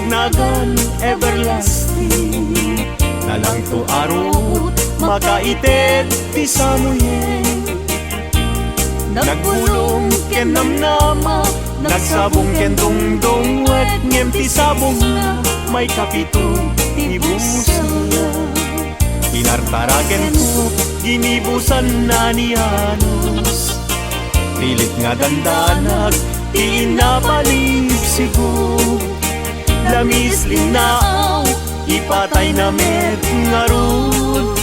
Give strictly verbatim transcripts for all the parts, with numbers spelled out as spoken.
nagan everlasting. Nalangto a ruot, makaited ti samuyen. Nagbulong ken namnama, nagsabong ken dungdungwet, ngem ti sabongna maikapito ti busella. Inartarakenko, ginibusanna ni Janos. Pilit nga dandanag ti inna panibsigo. Lamis, linnaaw, ipatayna met ngarud.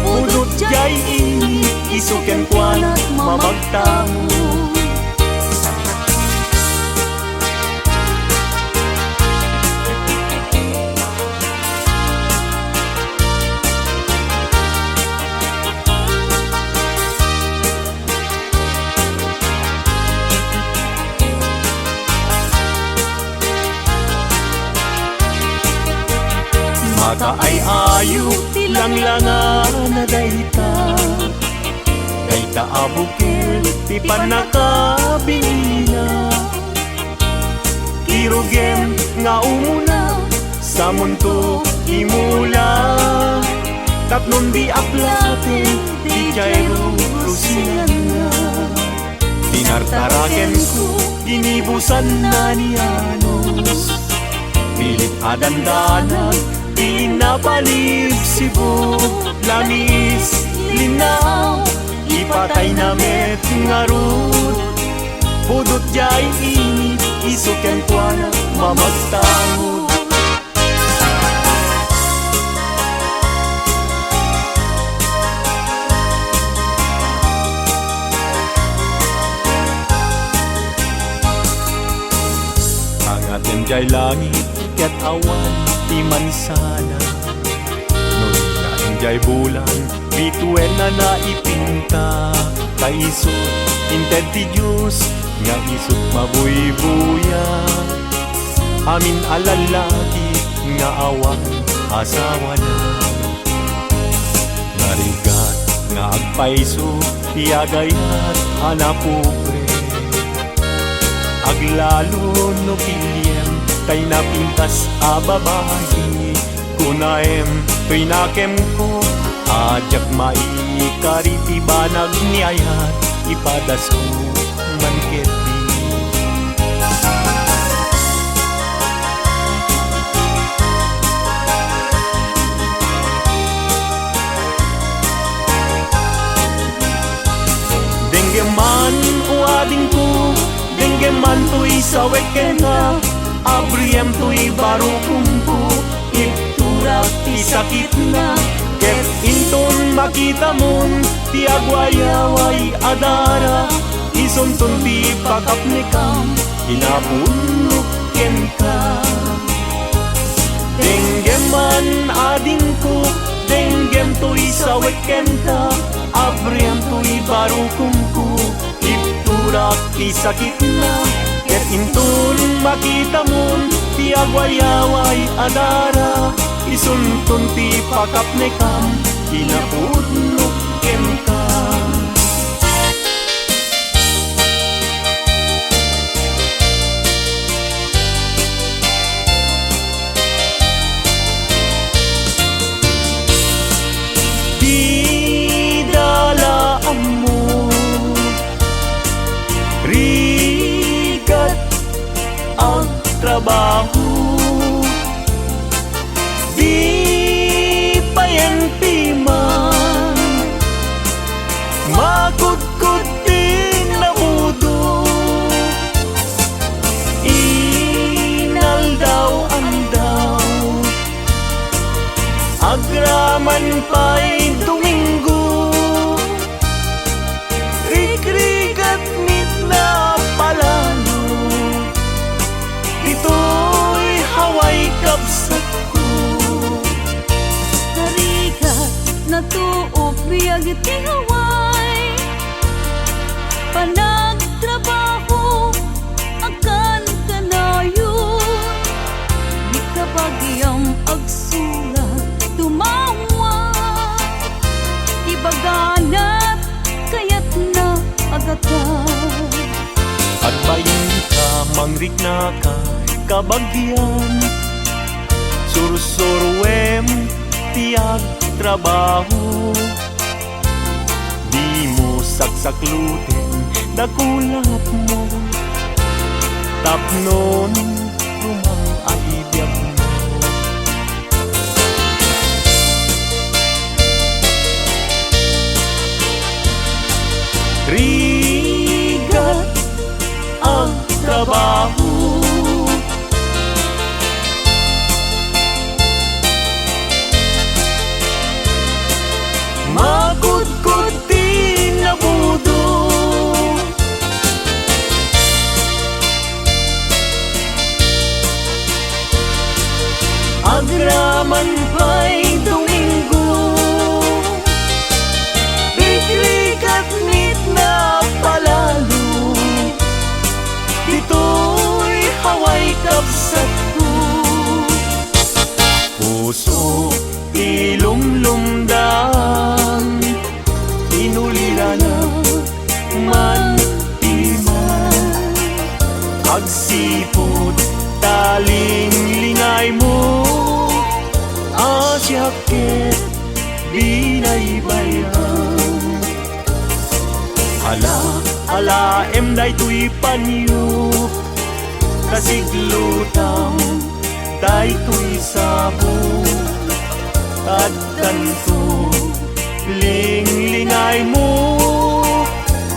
Pudot diay ini, isu kenkuana mamagtamo. Makaay-ayo ti langlangana dayta. Dayta a bukel ti pannakabinina. Kirugem nga umuna, samonto imula. Tapnon di aplaten ti diay rurusianna. Tinartarakenko, ginibusanna ni Janos. Pilit a dandanag ti inna panibsigo. Lamis, linnaaw, ipatayna met ngarud. Pudot diay ini, isu kenkuana mamagtamo. Angaten diay langit ket awan ti mansana. No dina endiay bulan, bituenna naipinta. Ta isu inted ti Dios nga isut mabuybuya. Amin a lallaki nga awan asawana. Narigat nga agpayso ti agayat a napobre. Aglalo no piliem tay napintas a babai. Kunaem toy nakemko a diak maikari ti banag ni ayat, ipadasko man ketdi. Denggem man, o adingko, denggem man toy sawek kenka, abriem toy barukomko, iturak ti sakitna, ket inton makitamon ti agwayaway a dara, isunton ti pakapnekam, inapudnok kenka. Denggem man, adingko, denggem toy sawek kenka, abriem toy barukomko, iturak ti sakitna, ket inton makitamon ti agwayaway a dara, isunton ti pakapnekam, inapudnok kenka. Dida la ammo, rigat agtrabaho. Di payen piman makudkod ti nabudo. Inaldaw-aldaw, agraman pay Domingo. Rigrigat met napalalo, ditoy Hawaii, kabsatko. Narigat, natuok biag ti Hawaii, panagtrabaho, agkankanayon, ni kabagiam agsurat, tumawa. Ibaganat, kayatna a gatad. Agbainka, mangriknaka, kabagian, Sursuruem ti agtrabaho. Dimo saksakluten dakulapmo tapnon rumang-ay biagmo. Rigat agtrabaho. Makudkod ti nabudo. Agraman pay Domingo, rikrikatmit na palalo. Ditoy Hawaii, kabsatko, puso ti lumlumdam, inulilana man ti man. Agsipud ta linglingaymo, a siak ket binaybayan. Ala, alaem daytoy panio, kasiglutam daytoy sabo. Addanto, linglingaymo,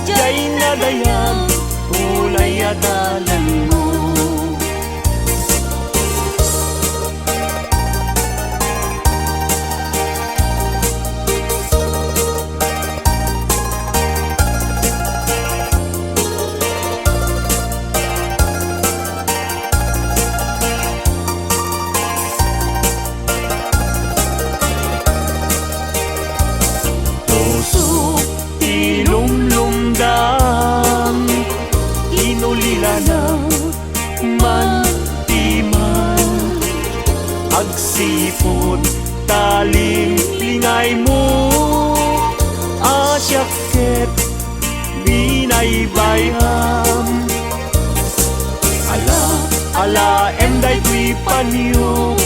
diay nadayag, ulay a dalanmo. Puso ti lumlumdam, inulilana man ti man. Agsipud ta linglingaymo, a siak ket binaybayam. Ala, alaem daytoy panio,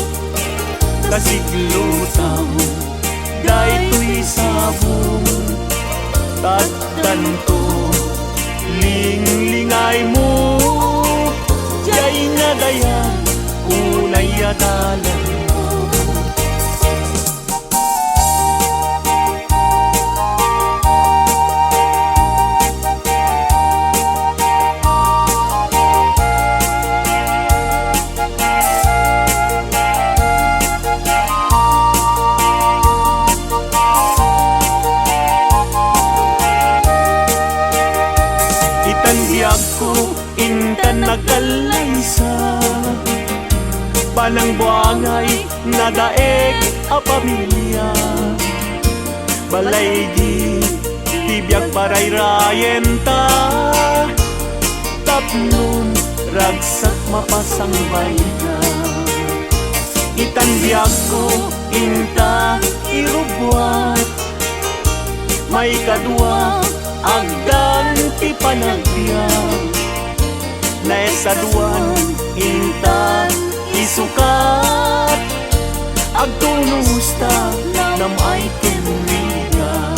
kasiglutam daytoy sabong. Addanto, linglingaymo, diay nadayag, ulay a dalanmo. Itan biagko, intan agkallaysa, panangbuangay nadaek a pamilia. Balaygi ti biag parayrayenta, tapnon ragsak mapasangbayta. Itan biagko, inta irubbuat. Maikadua, agdan ti panagbiag. Naesaduan, intan isukat. Agtunosta, nam-ay ken rigat.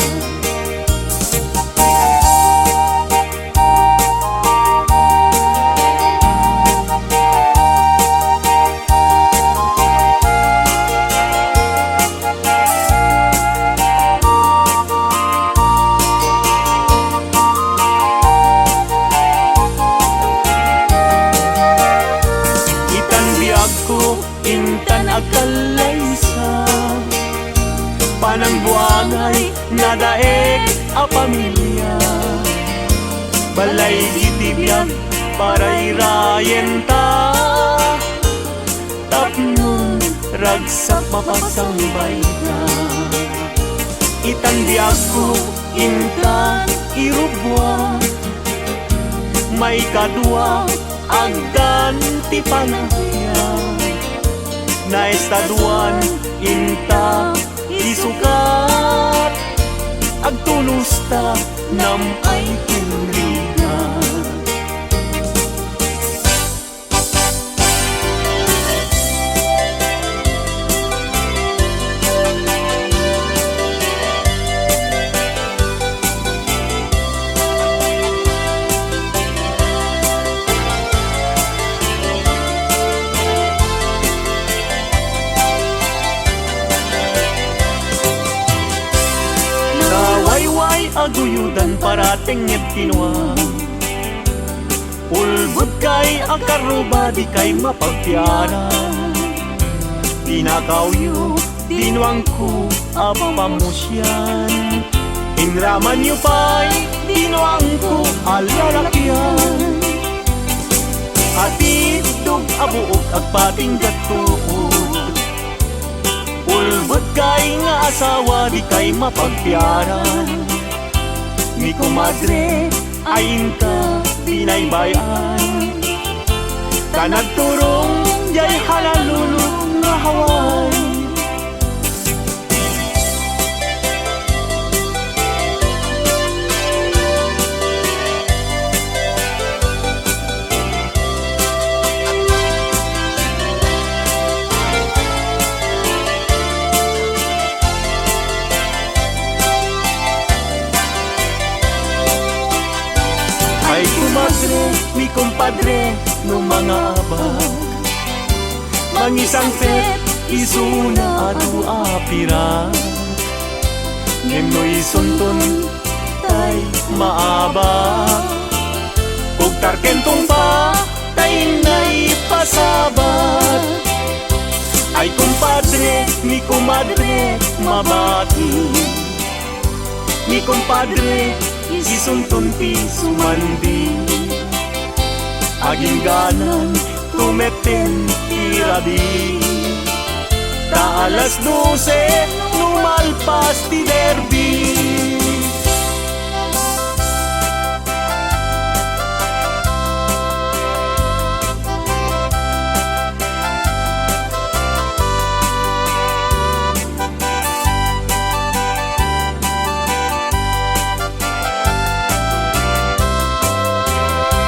Itan biagko, intan agkallaysa, panangbuangay nadaek a pamilia. Balaygi ti biag parayrayenta, tapnon ragsak mapasangbayta. Itan biagko, intan irubbuat. Maikadua, agdan ti panagbiag. Naesaduan, inta isukat. Agtunosta, nam-ay ken rigat. Guyodan para tengnged ti nuam. Ulbodkay a karruba, dikay mapagpiaran. Pinakawyo ti nuangko a pamusian. Inramanyo pay ti nuangko a lalakian. Atiddog a buok agpatingga tuod. Ulbodkay nga asawa, dikay mapagpiaran. Ni komadre, ay inka binaybay-an. Ta nagturong jay halalulog nga haway. Ay, komadre, ni kompadre, no mangabak, mangisangpet isuna adu a pirak. Ngem no isunton tay maabak, ugtarken tungpa tay naipasabat. Ay, kompadre, ni komadre, mabati. Ni kompadre, isunton ti sumandi. Agingganan, tumetten ti rabii. Ta alas dose, no malpas ti derby.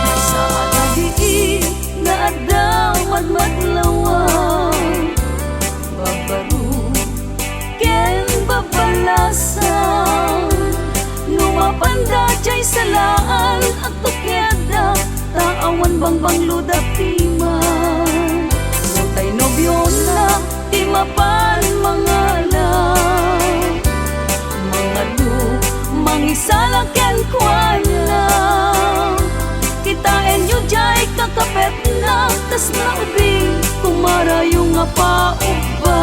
Maysa a rabii nga adda madmadlawan, babaro ken babalasan. No mapanda jay salaan, agtukiadda, ta awan bangbanglo dati man. No tay nobiona, ti mapan mangala, mangadu, mangisala kenkuana. Kitaenyo jay kakapetna, kasla ubing, kumarayo nga paubba.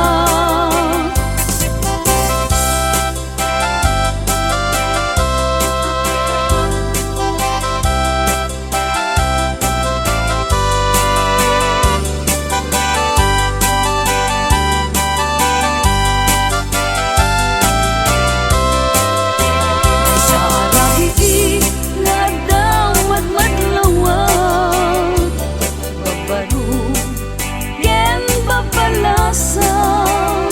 Maysa a rabii nga adda madmadlawan, babaro ken babalasan.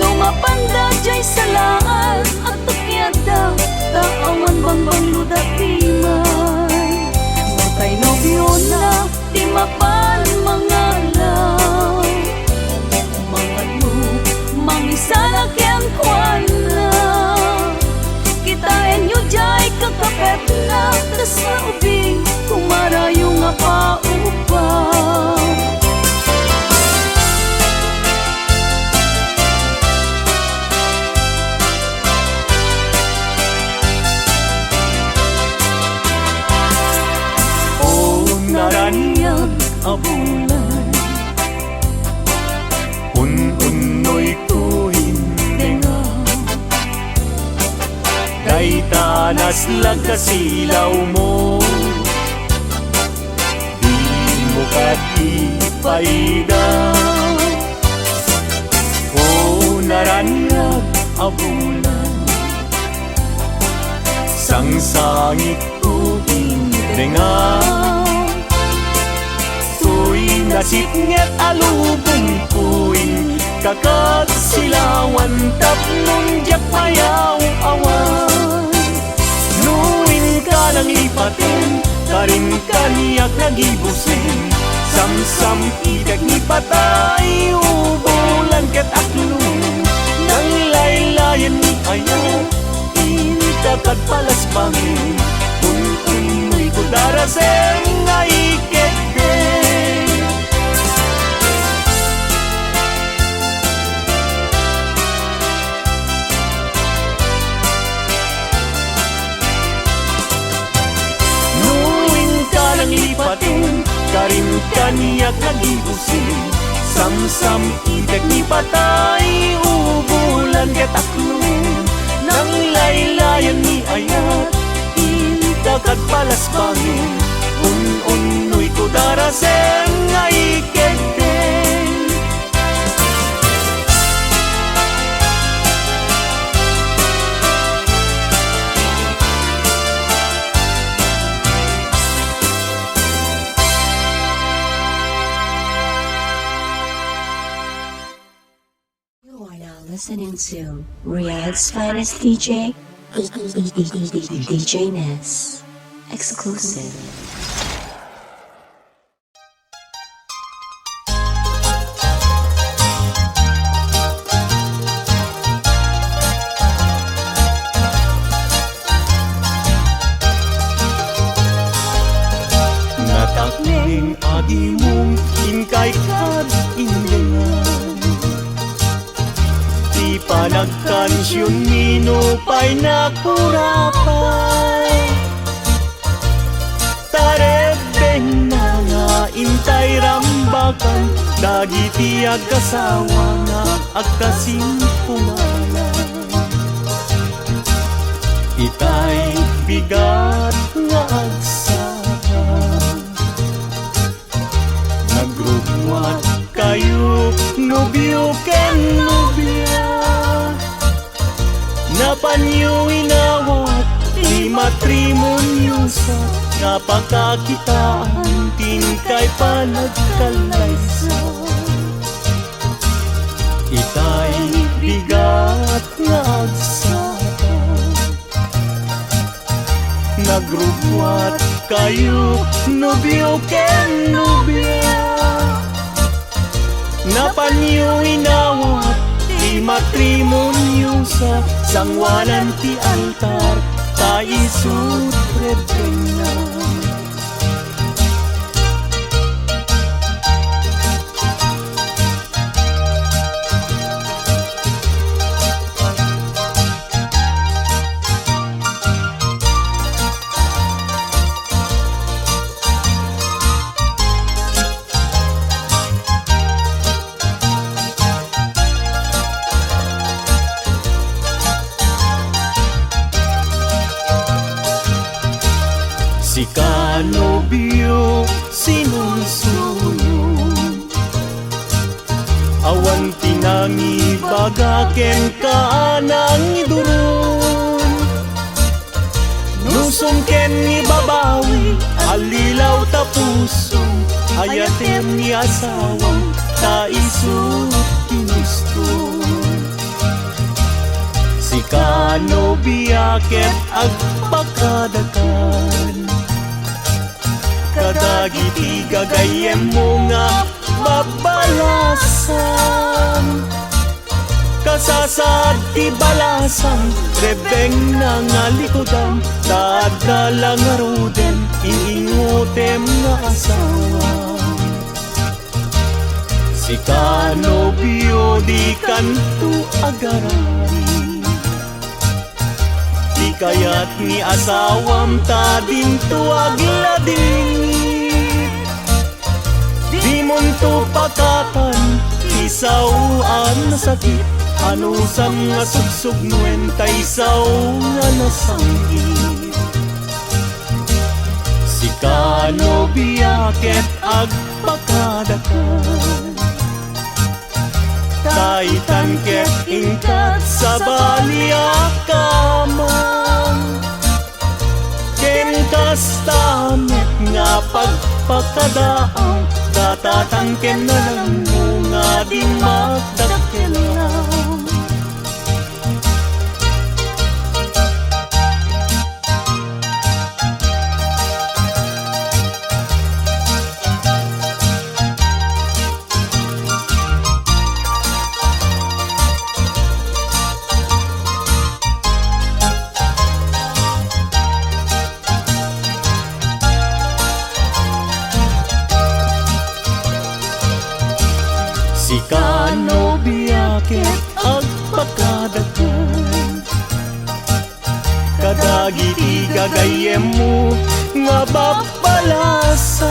No mapanda jay salaan, agtukiadda, ta awan bangbanglo dati man. No tay nobiona, ti mapan mangala, mangadu, mangisala kenkuana. Kitaenyo jay kakapetna, kasla ubing, kumarayo nga paubba. O naraniag a bulan, un-unnoyko indenga. Dayta naslag a silawmo, dimo ket ipaida. O naraniag a bulan, sangsangitko indenga. Toy nasipnget a lubongko inka ket silawan tapno diak mayaw-awan. No inka nanglipaten, karin kaniak nagibusen. Samsampitek ni patay, ubolan ket aklo. Nanglaylayen ni ayat, inka kad palasbangen. Kun-unnoyko darasem nga iketdek. Kaniak nagibusi, samsam-itek ni patay, ubulan ket aklon, nanglaylayan ni ayat, inta kad palasbangin, un-unnoy ko darasem nga ikedeng. You are now listening to Riyadh's finest D J, D J Ness. Exclusive. Natakneng agimong inkay kad indengan. Ti panagkansionmi nupay nakurapay. Tarebbengna nga intay rambakan dagiti agkasawa nga agkasimpumanan. Itay bigat nga agsapa. Nagrugwat kayo, nobio ken nobia. Napanyo inawat ti matrimonio sa napakakitaan ti inkay panagkallaysa. Itay bigat nga agsapa. Nagrugwat kayo, nobio ken nobia. Napanyo inawat ti matrimonio sa sangoanan ti altar, ta isu ti rebbengna. Sika, nobio, sinulsuyo. Awan ti nangibaga kenka a nangiduron. Nusum ken ni babawi, allilaw ta pusom, ayatem ni asawam, ta isu ti gusto. Sika, nobia, ket agpakadakan kadagiti gagayyemmo nga babbalasang. Kasasaad ti balasang, rebbengna nga likudam, ta adda la ngaruden, iingutem nga asawa. Sika, nobio, dikanto agarari. Ti kayat ni asawam ta dinto agladingit. Dimonto pakatan ti sao a nasakit, anusam nga sugsugnoen ta isao nga nasanggit. Sika, nobia, ket agpakadakan. Ta itan ket inkat sabali a kamang. Ken kasta met nga pagpakadaang, datatan ken nanangmo nga di magdakkelang. Sika, nobia, ket agpakadakan. Kadagiti gagayyemmo nga babbalasang.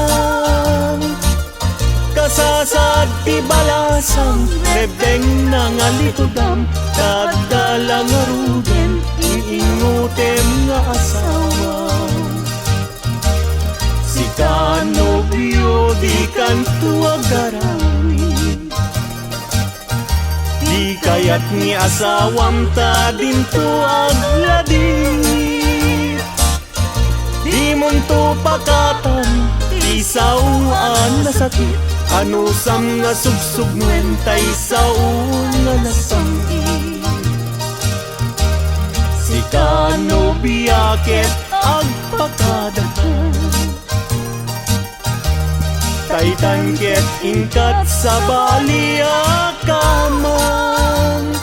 Kasasaad ti balasang, rebbengna nga litudam, ta adda la ngaruden, iingutem nga asawa. Sika, nobio, dikanto agaramid. Di kayat ni asawam ta dinto agladit. Dimonto pakatan ti sao a nasakit. Anusam nga sugsugnoen tay sao nga nasam-it. Sika, nobia, ket agpakadaka. Taytan ket inkat sabali a kamang.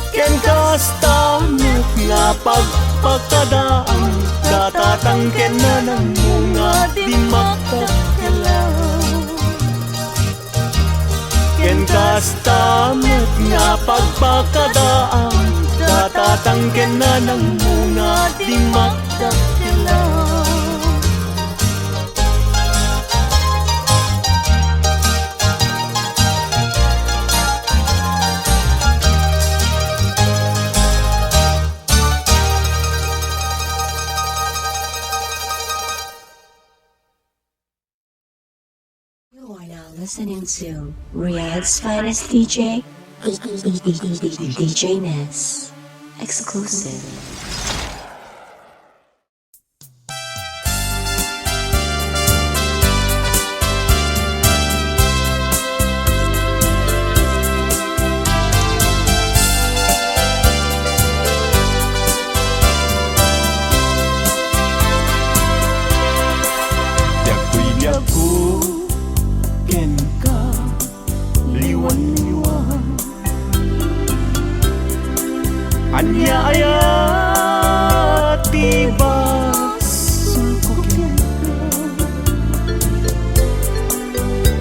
Ken kasta met nga pagpakadaang, datatang ken nanangmo nga dimmakdakkelan. Ken kasta met nga pagpakadaang, datatang ken nanangmo nga dimmakdakkelan. You are now listening to Riyadh's finest D J, D J Ness. Exclusive. Biagkoy biagko kenka, liwan-liwan. Ania aya ti basolko kenka?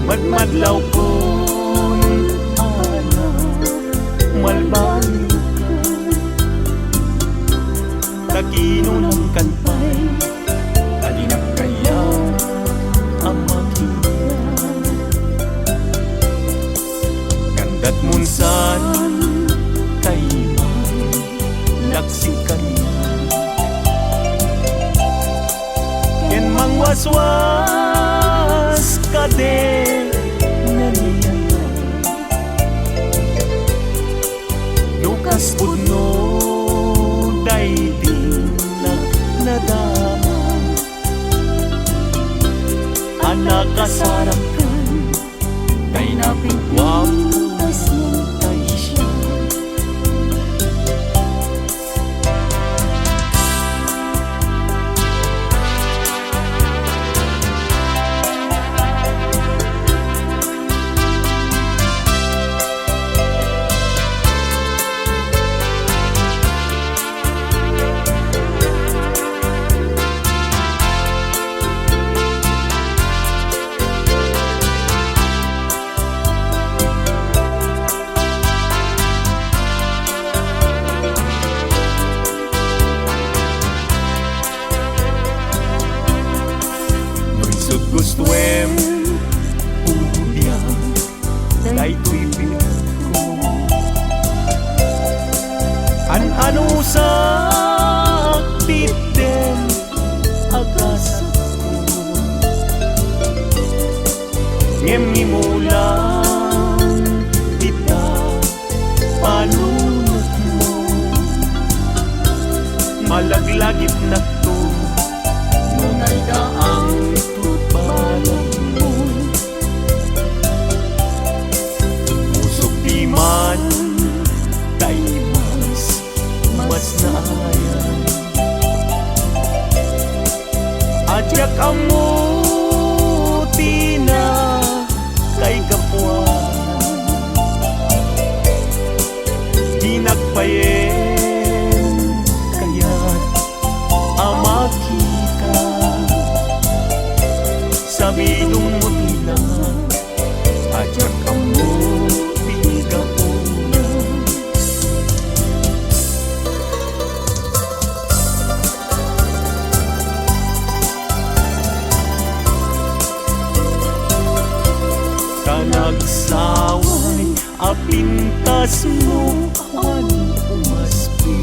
Madmadlawkon a malbaliwka. Ta kinunam kan pay a dinak kayat a makita. Ngem datmon san kay may laksi kaniak. Ken mangwaswas kadi nanian. No kas pudno daydi nadama a nakasarapkan, tay napigwam ta siak. No isut' gustoem, uliam daytoy biagko. An-anusak ti itdem a gasatko. Ngem imulang dita panunotmo. Malaglagipnakto no naidaangto balagmo. Musok diman, tay mas, mas naayan. A diak ammo ti nakaigapuan. Dinak payen kayat a makita. Sabidongmo ti langit. A diak ammo ti gapuna. Pintasmo awan umaspi.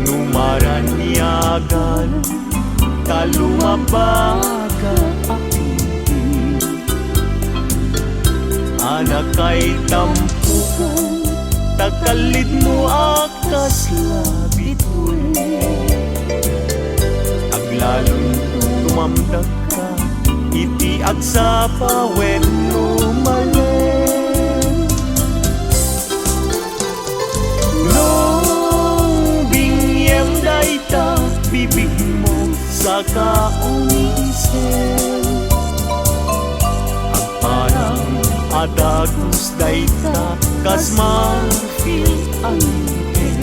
No maraniagan ta lumabaga a pinti. Anakay tampukan ta kallidmo a kasla bituy. Aglalon tumamdakka iti agsapa wenno malem. No biniem dayta bibigmo, saka umisem. Agparang a dagus dayta kas marfil a ngipin.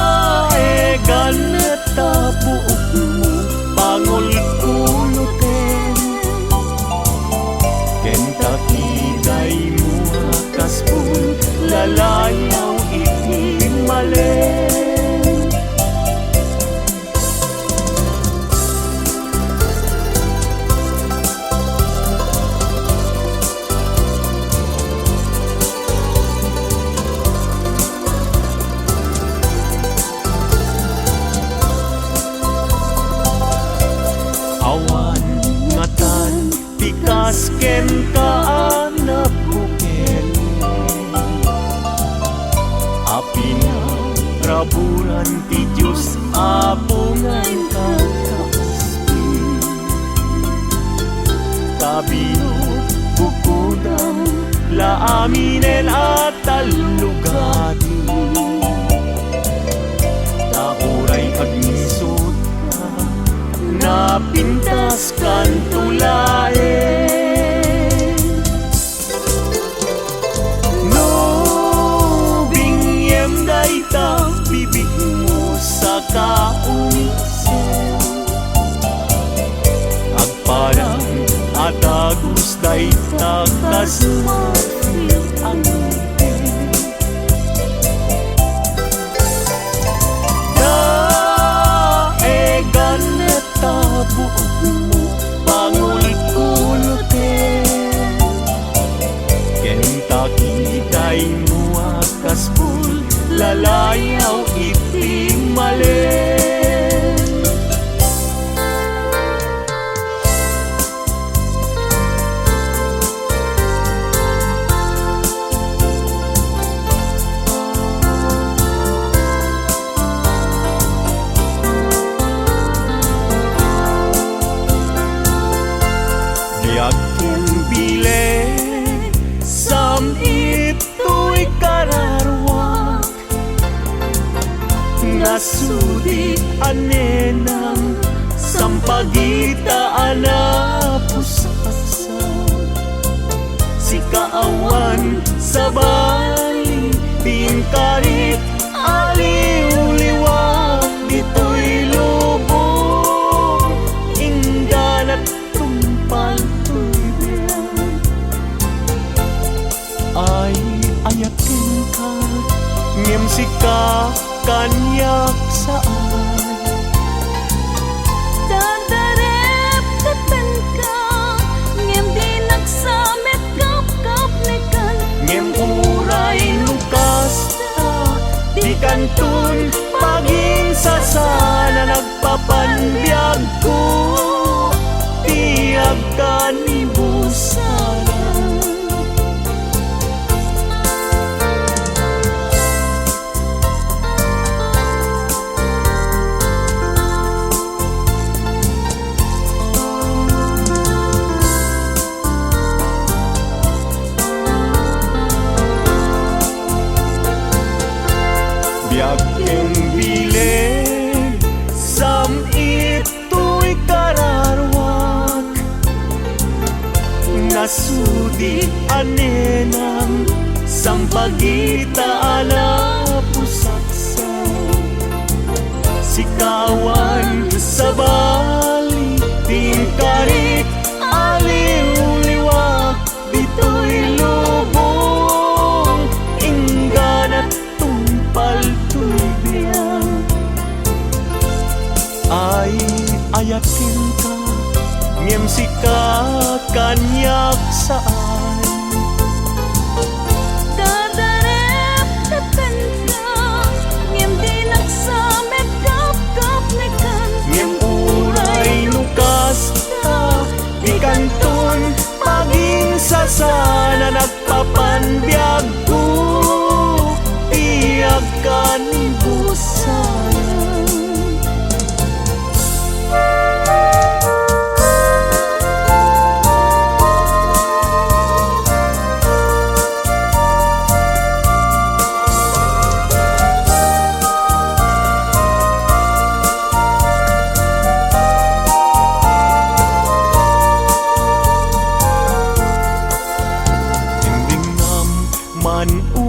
Daegan ta buokmo, pangulkulotem. Ken ta kidaymo a kas pul, lalayaw iti malem. Awan ngatan ti kas kenka a nabukel. A pinaraburan ti Dios a pungan ka kaspi. Ta binubukodam la aminen a tallogadi. Ta uray agnisut ka, napintaskanto laeng. No biniem dayta bibigmo, saka umisem. Agparang a dagus dayta kas marfil a ngipin. Daegan ta buokmo, pangulkulotem. Ken ta kidaymo a kas pul, lalayaw iti malem. Biag ken bileg, sam-it toy kararuak. Nasudi a nenang, sampagita a napusaksak. Sika awan sabali ti inkarik, aliwliwak ditoy lubong. Ingganat tungpal toy biag. Ay, ayat kenka, ngem sika kaniak saan. Dadarep kenka, ngem dinak sa met kapkapnekan. Ngem uray no kasta, dikanton paginsasana, nagpapanbiagko ti agkanibusanan. Biag ken bileg, sam-it toy kararuak. Nasudi a nenang, sampagita a napusaksak. Sika awan sabali ti inkarik, aliwliwak ditoy lubong. Ingganat tungpal toy biag. Ay, ayat kenka,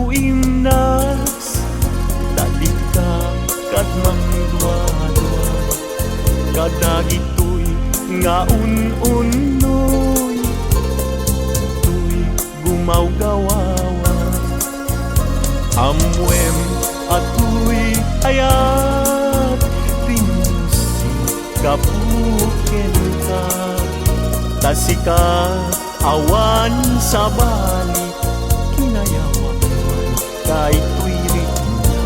Imnas, ta dika kad mangduadua kadagitoy nga un-unnoy toy gumawgawawa. Ammoem a toy ayat ti musik gapu kenka, ta sika awan sabali, kinayawak man daytoy rikna.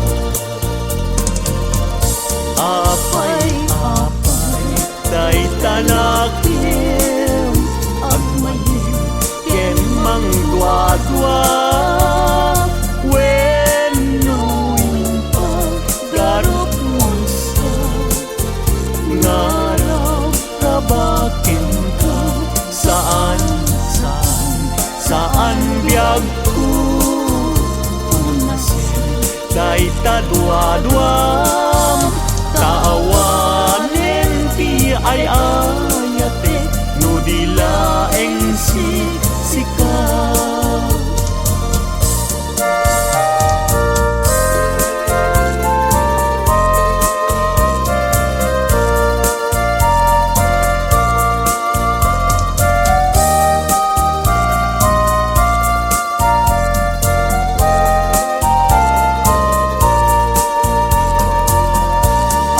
Apay, apay, dayta nakem, agmayem ken mangduadua, wenno impag garupmo sa ngarap rabakenka, saan, saan, saan biagko, punasen dayta duaduam, ta awanen ti ay-ayatek no di laeng siksika.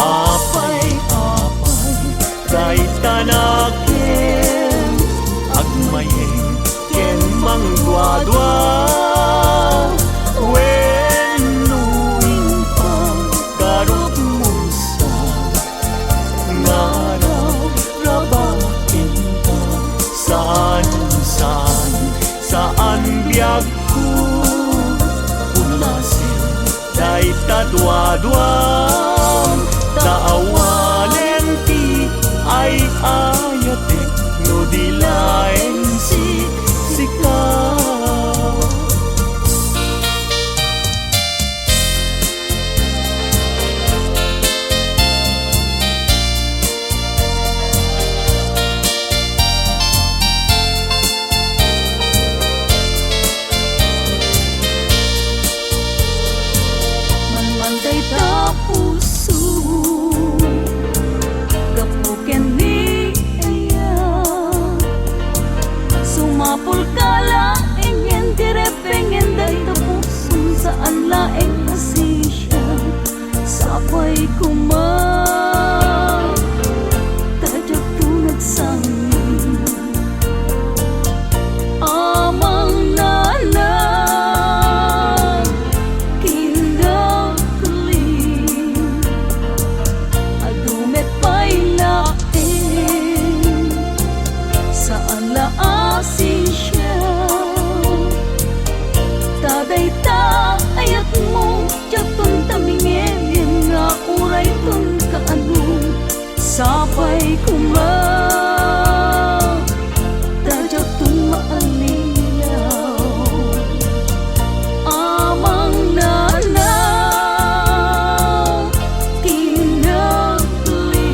Apay, apay, dayta nakem, agmayem ken mangduadua, wenno impag garupmo sa ngarap rabakenka, saan, saan, saan biagko, punasen dayta duaduam, ta awanen ti ay-ayatek no di laeng siksika. Malmal dayta puso gapu ken ni Eya. Sumapulka laeng ngem di repengen dayta pusom, saan laeng a sisian. Sapay koma ta diakto nagsangit. Amang nana, kinakli, adu met pay laeng, saan la a sisian. Ta dayta ayatmo, diakton ta mingem nga urayton kaano. Sapay koma ta diakton maallilaw. Amang nana, kinakli.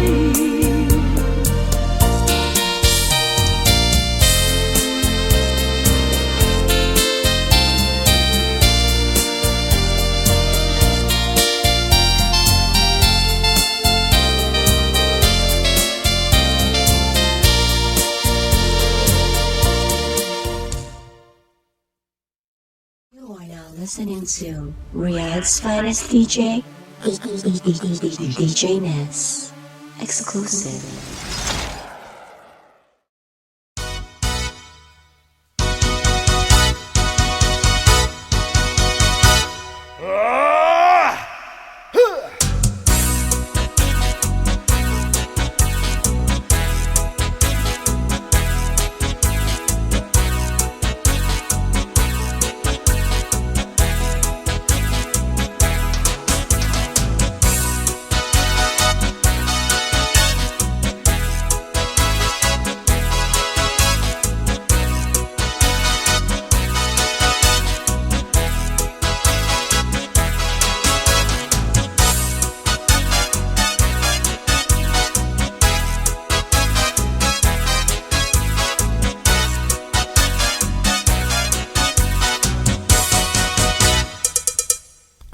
You are now listening to Riyadh's finest D J, D J Ness. Exclusive.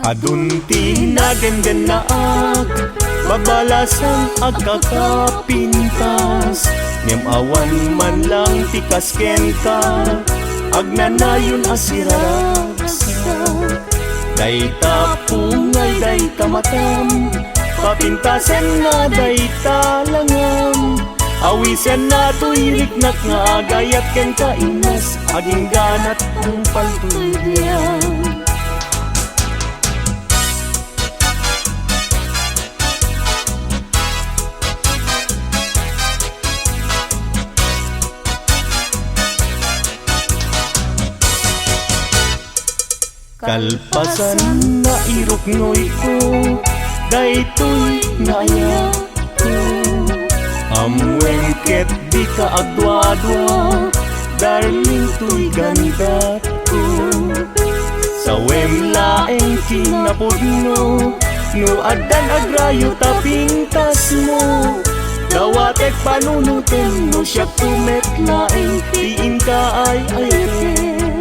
Adun ti nadendennaak, babalasan agkakapintas, ngem awan man lang ti kas kenka, agnanayon a siraragsak. Dayta pungay, dayta matam, papintasenna dayta langam. Awisenna toy riknak nga agayat kenka, Inas, agingganat tungpal toy biag. Kalpasan nga iruknoyko, daytoy nga ayatko. Ammoem ket dika agduadua, darling, toy gandatko. Sawem laeng kinapudno, no addan agrayo ta pintasmo. Dawatek panunotem no siakto met laeng ti inka ay-ayatem.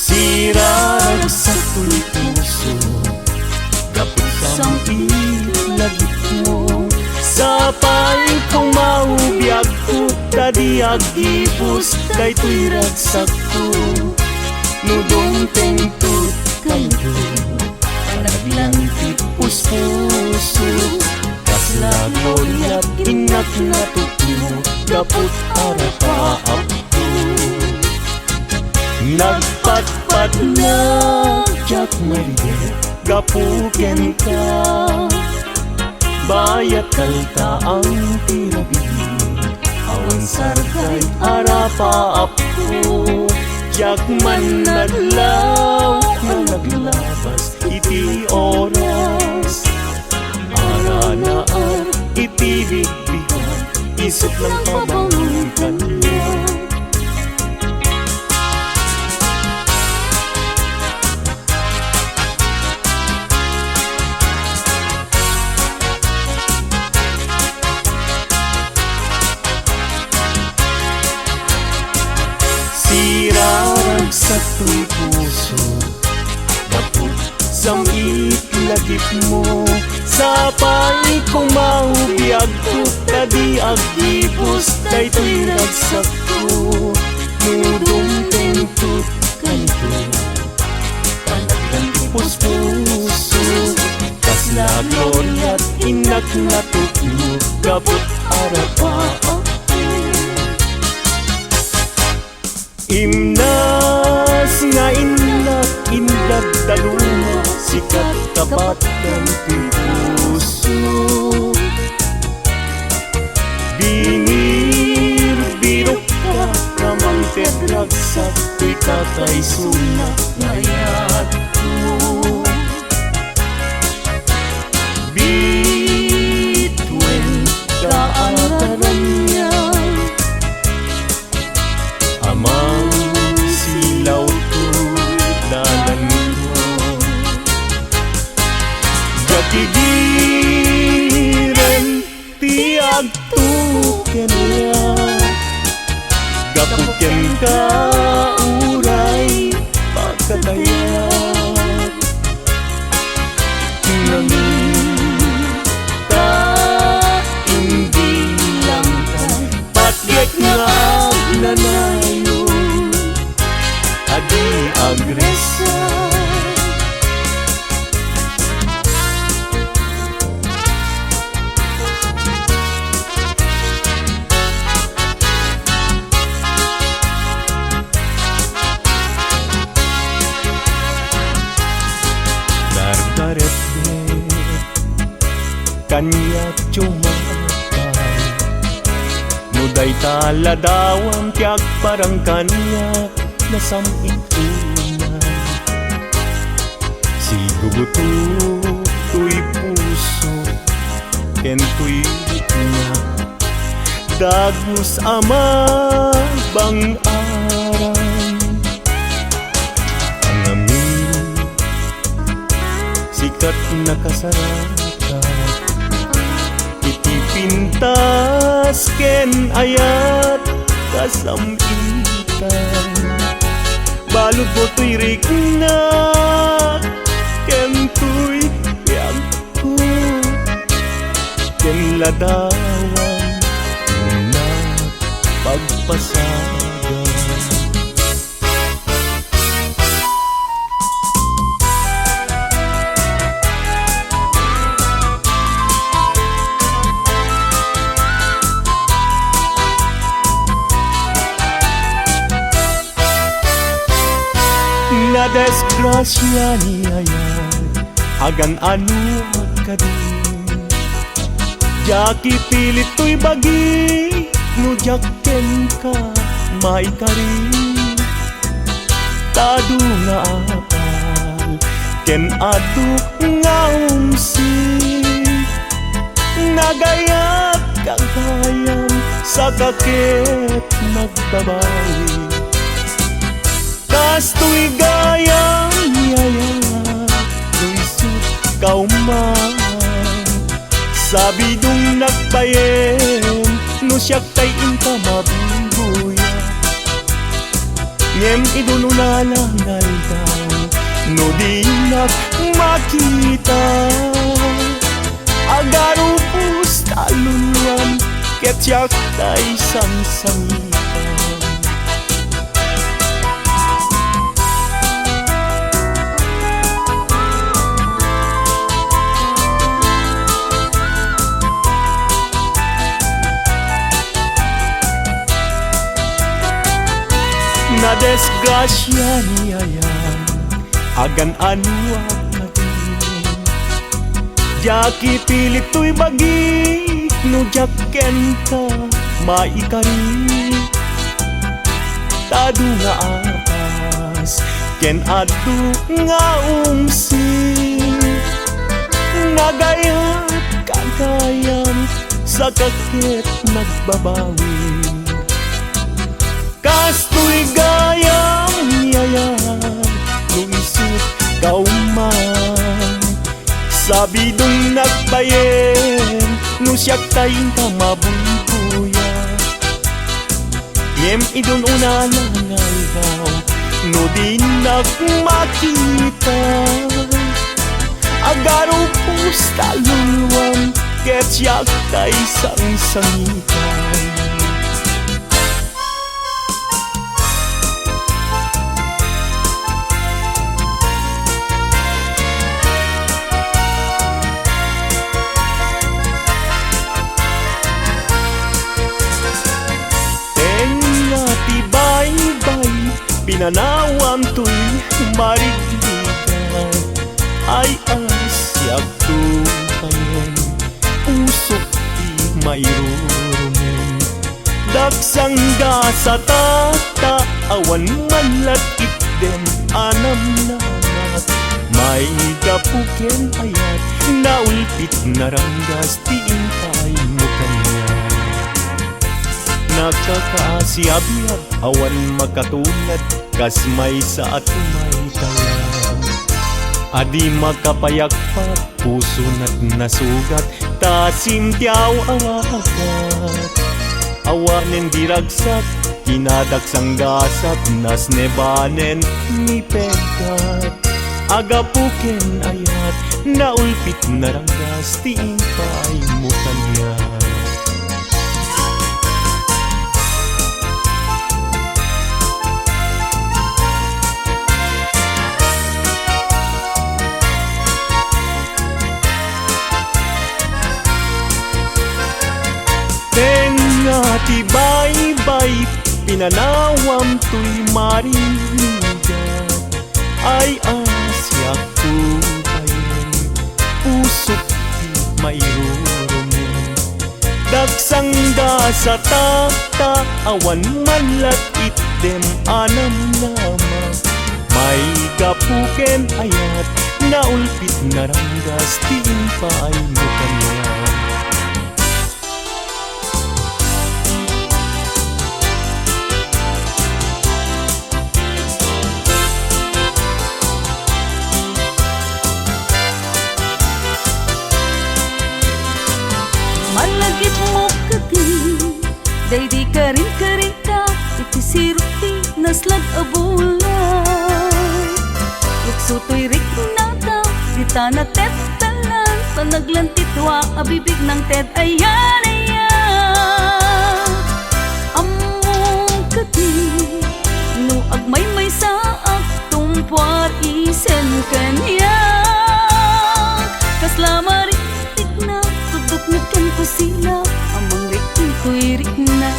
Siraragsak toy puso, gapu sam-it lagipmo. Sapay koma biagko, ta di agibus daytoy ragsakko. No dumteng tut kaniak, panagbian ti puspuso. Kasla gloriat innak natupno, gapu ta arapaapko. Nagpatpatna diak mairibet gapu kenka. Bayat kaltaang ti rabii, awan sarday arapaapko. Diak man naglaw nga naglabas iti oras. Aranaar iti bigbigan, isut lang pabangon kaniak. Siraragsak toy puso, gapu sam-it lagipmo. Sapay koma biagko, ta di agibus daytoy ragsakko. No dumteng tut kaniak, panagbian ti puspuso. Kasla gloriat innak natupno, gapu ta arapaapko. Imnas nga innak indaddaluma, sika ti kapatgan ti puso. Binirbirokka nga mangted ragsak ti kakaisuna nga ayatko. Bituen ka a karaniag, Amang silaw to dalanko. Diak idiren ti agtuken kaniak. Gapu kenka uray pakadayak. Nangita, imbilang tay patgek nga agnanayon a di agresap. Dardaretdek kaniak, tumakay. No dayta ladawam ti agparang kaniak, nasam-it unay. Siguguto toy puso ken toy rikna. Dagus a mabang-aran. Ang amin Ket nakasarakan iti pintas ken ayat kasam-itan. Baludmo toy rikna ken toy biagko ken ladawan nga pagpasagan. Nadisgrasia ni Ayat, agan-anoak kadi. Diak ipilit toy bagi no diak kenka maikari. Ta adu nga apal ken adu nga umsik, nagayat gagayan, saka ket nagbabawi. Kastoy gayam, yaya, no isut' kauma. Sabidongnak bayen no siak tay inka mabuybuya. Ngem idun unana nga aldaw, no dinak makita, agarupos ta luluam ket siak tay sangsangitan. Nadisgrasia ni Ayat, agan-anoak kadi. Diak ipilit toy bagi no diak kenka maikari. Ta adu nga apas ken adu nga umsik, nagayat gagayan, saka ket nagbabawi. Kastoy gayam, yaya, no isut' kauma. Sabidongnak bayen no siak tay inka mabuybuya. Ngem idun unana nga aldaw, no dinak makita, agarupos ta luluam ket siak tay sangsangitan. Tengnga ti baybay, pinanawam toy marigrigat. Ay-asiak to payen, pusok ti mairurumen. Daksang gasata ta awan man la itdem a namnamak. Maigapu ken ayat, naulpit naranggas ti impaaymo kaniak. Nakakaasiabiag, awan makatulad kas maysa a tumaytayab. A di makapayakpak, pusonat nasugat, ta simtiaw a wakat. Awanen di ragsak, kinadaksang gasat, nasnebanen ni peggat. Agapu ken ayat, naulpit naranggas ti impaaymo kaniak. Tengnga ti baybay, pinanawam toy marigrigat. Ay-asiak to payen, pusok ti mairurumen. Daksang gasata ta awan man la itdem a namnamak. Maigapu ken ayat, naulpit naranggas ti impaaymo kaniak. Ta natettalan, ta naglantitua a bibig nang ted ayan, ayan. Ammom kadi no agmaymaysaak, tumpuar isen kaniak. Kasla marik tikna, tudotna ken kusina, a mangrik-itoy rikna.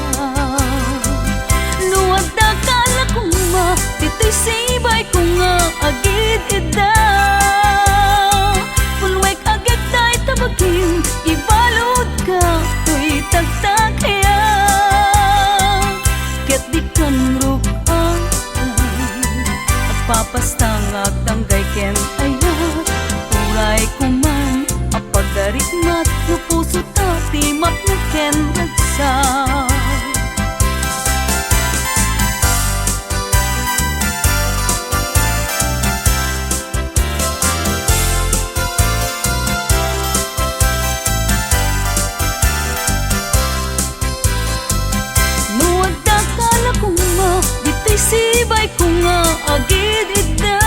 No adda kala koma, ditoy sibayko nga agid-idda. Punwek agek dayta bagim, ibaludka toy tagtagayam. Ket dikan ruk-an, agpapasta nga agdanggay ken ayat. Uray koman a pagarikmat no pusota ti mapnek ken ragsak. No adda kala koma, ditoy sibayko nga agid-idda.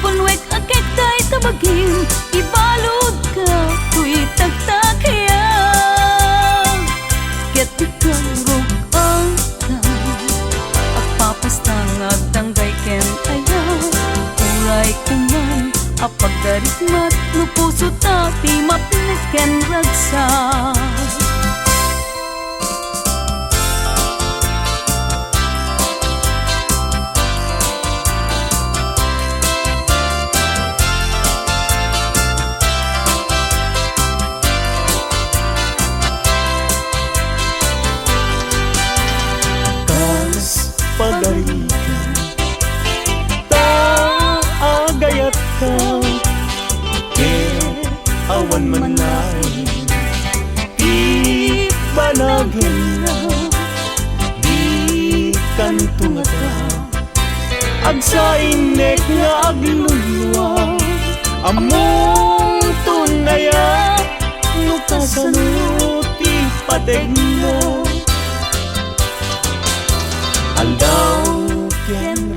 Punwek agek dayta bagim, ibaludka toy tagtagayam. Ket dikan ruk-an, agpapasta nga agdanggay ken ayat. Uray koman a pagarikmat no pusota ti mapnek ken ragsak. Kas pagarigan, ta agayatka, ket awan man laeng ti banagenna, dikanto ngata agsainek nga aglulua. Ammonton aya no kasano ti pategna. Aldaw ken